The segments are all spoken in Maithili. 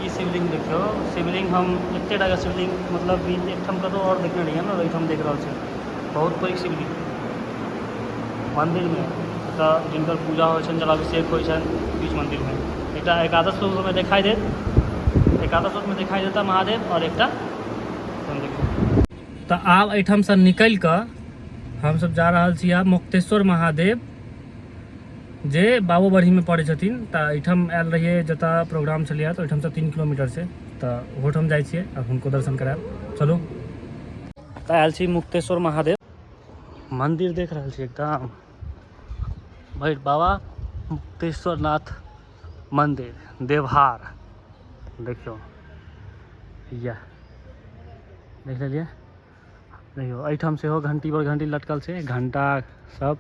ई शिवलिंग देखियौ। शिवलिंग हम एते टाके शिवलिंग मतलब ई एकठाम कतौ आओर देखने रहियै ने, एहिठाम देख रहल छी बहुत पैघ शिवलिंग मन्दिरमे। एतऽ जिनकर पूजा होइ छनि, जलाभिषेक होइ छनि बीच मन्दिरमे। एकटा एकादश रूपमे देखाइ देत, एकादश रूपमे देखाइ देता महादेव आओर एकटा। तऽ आब एहिठामसँ निकलि कऽ हमसभ जा रहल छी आब मुक्तेश्वर महादेव, जे बाबो बढ़ीमे पड़ै छथिन। तऽ एहिठाम आयल रहियै जतऽ प्रोग्राम छलैए, तऽ ओहिठामसँ 3 किलोमीटर छै, तऽ ओहोठाम जाइ छियै आ हुनको दर्शन करायब। चलू। तऽ आयल छी मुक्तेश्वर महादेव मन्दिर, देख रहल छी एकदम भाई, बाबा मुक्तेश्वर नाथ मन्दिर, देवहार। देखियौ, इएह देख लेलियै। देखियौ, एहिठाम सेहो घंटी पर घंटी लटकल छै, घंटा सब,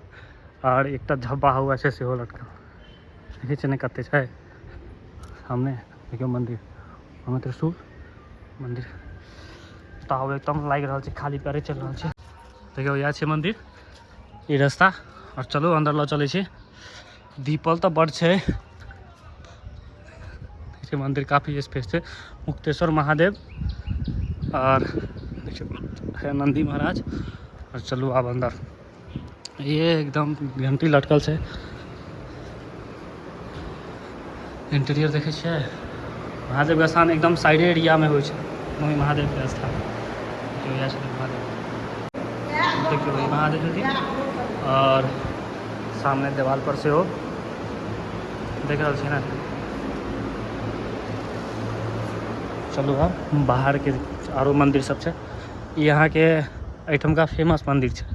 आओर एकटा झब्बा हुआ छै सेहो लटकल। देखै छियै ने कते छै सामने। देखियौ मन्दिर, ओहिमे त्रिशूल मन्दिर तऽ एकदम लागि रहल छै, खाली पैरे चलि रहल छै। देखियौ, इएह छै मन्दिर, ई रास्ता। आओर चलू, अन्दर लऽ चलै छी। धीपल तऽ बड छै। देखियौ, मन्दिर काफी स्पेस छै। मुक्तेश्वर महादेव आओर देखियौ है नंदी महाराज। आओर चलू आब अन्दर। ये एकदम घंटी लटकल छै। इंटीरियर देखै छियै। महादेवके स्थान एकदम साइडे एरियामे होइ छै। वही महादेवके स्थान। देखियौ, इएह छथिन महादेव। देखियौ, ई महादेव छथिन आओर सामने देवाल पर सेहो देख रहल छियै ने। चलू, आब बाहरके आरो मन्दिर सब छै। ई अहाँके एहिठमका फेमस मन्दिर छै,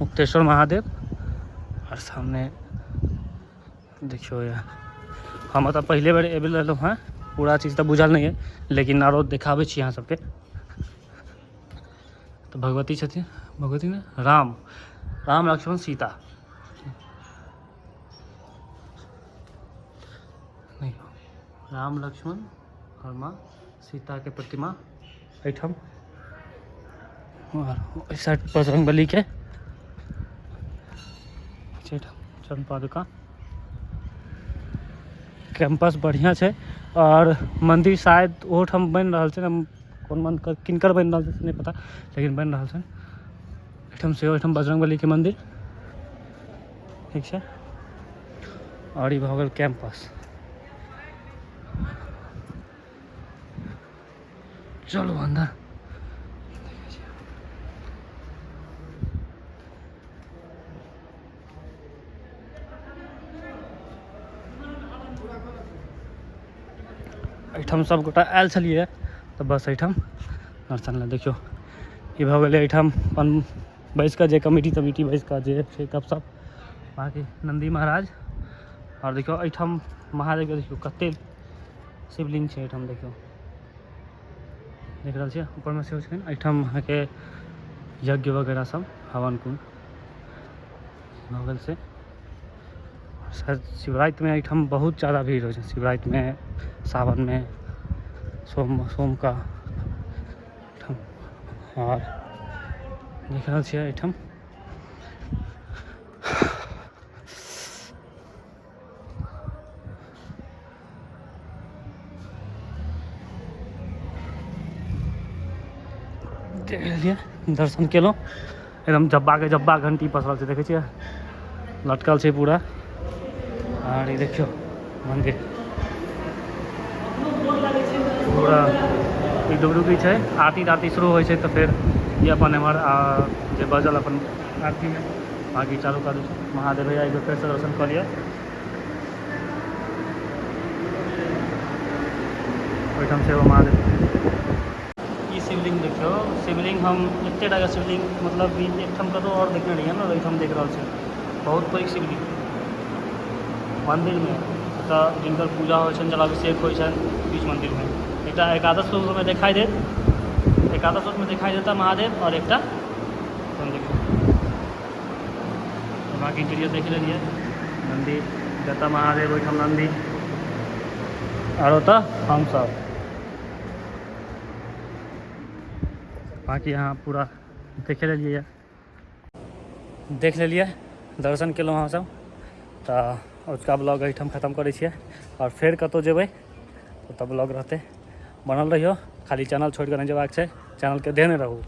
मुक्तेश्वर महादेव। आओर सामने देखियौ, यऽ हम ओतऽ पहिले बेर एबे रहलहुँ हँ, पूरा चीज तऽ बुझल नहि अइ, लेकिन आरो देखाबै छी अहाँ सबके। तऽ भगवती छथिन, भगवती ने, राम, राम, लक्ष्मण, सीता। नहि, राम, लक्ष्मण आओर माँ सीताके प्रतिमा एहिठाम। आओर ओहि साइड बजरंग बलीके छै एहिठाम चरण पादुका। कैंपस बढ़िआँ छै आओर मन्दिर शायद ओहोठाम बनि रहल छै ने। कोन मन्दिर, किनकर बनि रहल छै से नहि पता, लेकिन बनि रहल छै एहिठाम सेहो। एहिठाम बजरंग बलीके मन्दिर ठीक छै। आओर ई भऽ गेल कैंपस। चलू अन्दर। एहिठाम सब गोटा आयल छलियै, तऽ बस एहिठाम दर्शन लए। देखियौ, ई भऽ गेलै एहिठाम अपन बैस कऽ जे कमिटी तमिटी बैस कऽ जे छै गपशप। बाँकी नन्दी महाराज। आओर देखियौ, एहिठाम महादेवके देखियौ कते शिवलिंग छै एहिठाम। देखियौ, देख रहल छियै, ऊपरमे सेहो छथिन। एहिठाम अहाँके यज्ञ वगैरह सब, हवन कुंड भऽ गेल से। शायद शिवरातिमे एहिठाम बहुत ज्यादा भीड़ होइ छै, शिवरातिमे, सावनमे, सोम सोमका एहिठाम। आओर देख रहल छियै एहिठाम। देख लेलियै, दर्शन केलहुँ। एकदम जब्बाके जब्बा घंटी पसरल छै, देखै छियै, लटकल छै पूरा। आर ई देखियौ मन्दिर पूरा। ई डुगडुगी छै। आरती तारती शुरू होइ छै तऽ फेर ई अपन एम्हर जे बजल अपन आरतीमे, बाँकी चालू कऽ दै छै। महादेव भैया, एक बेर फेरसँ दर्शन कऽ लिअ। ओहिठाम सेहो महादेव। ई शिवलिंग देखियौ। शिवलिंग हम एते टाके शिवलिंग मतलब ई एकठाम कतौ आओर देखने रहियै ने, एहिठाम देख रहल छी बहुत पैघ शिवलिंग मन्दिरमे। एतऽ जिनकर पूजा होइ छनि, जलाभिषेक होइ छनि बीच मन्दिरमे। एकटा एकादश रूपमे देखाइ देत, एकादश रूपमे देखाइ देता महादेव आओर एकटा। देखियौ, बाँकी इंटीरियर देख लेलियै। नन्दी, जतऽ महादेव ओहिठाम नन्दी, आओर ओतऽ हमसभ। बाँकी अहाँ पूरा देखे लेलियै, देख लेलियै, दर्शन केलहुँ अहाँसभ। तऽ अजुका ब्लॉग एहिठाम खतम करै छियै आओर फेर कतहु जेबै ओतऽ ब्लॉग रहतै। बनल रहियो, खाली चैनल छोड़ि कऽ नहि जेबाक छै, चैनलके देने रहू।